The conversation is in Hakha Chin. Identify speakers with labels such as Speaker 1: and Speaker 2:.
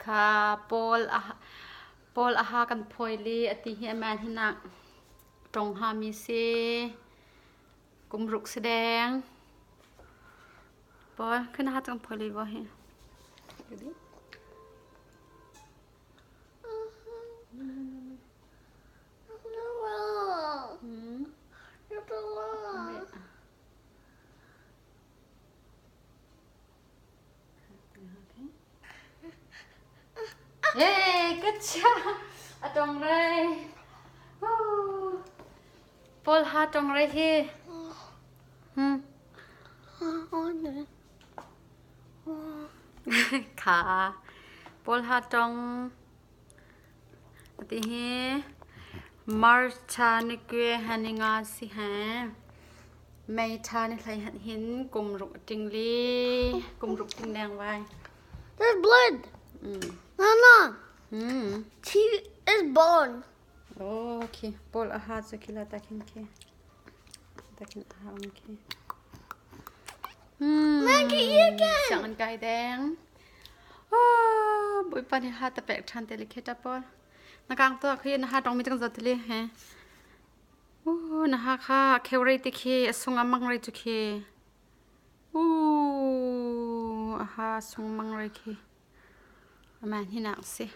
Speaker 1: Kha Paul a Paul a ha kan phawi li a ti hi aman hi nak tong ha mi si kum ruk si deng. Paul khana ha tong phawi li bo hi. Hey, good job. A tong rei. Paul ha tong rei hi. Hmm. Kha. Paul ha tong. Ati hi March thla ni kue ha ni nga si he. May thla ni hlei han hin kum ruk ting li kum ruk ting deng vai.
Speaker 2: There's blood. Nana. She is born.
Speaker 1: Oh, okay. Paul aha chu khila ta khin khi. Ta khin aha um khi.
Speaker 2: Maggie, you can.
Speaker 1: Siang an kai deng. Oh, Bawipa nih ha ta pek ṭhan te le kheta pawl. Na kang to khi na ha tong mi tang zat li he. Uh, na ha kha kheu rei te khi a sung a mang rei chu khi. Uh, a ha sung mang rei khi. Aman hi nak si.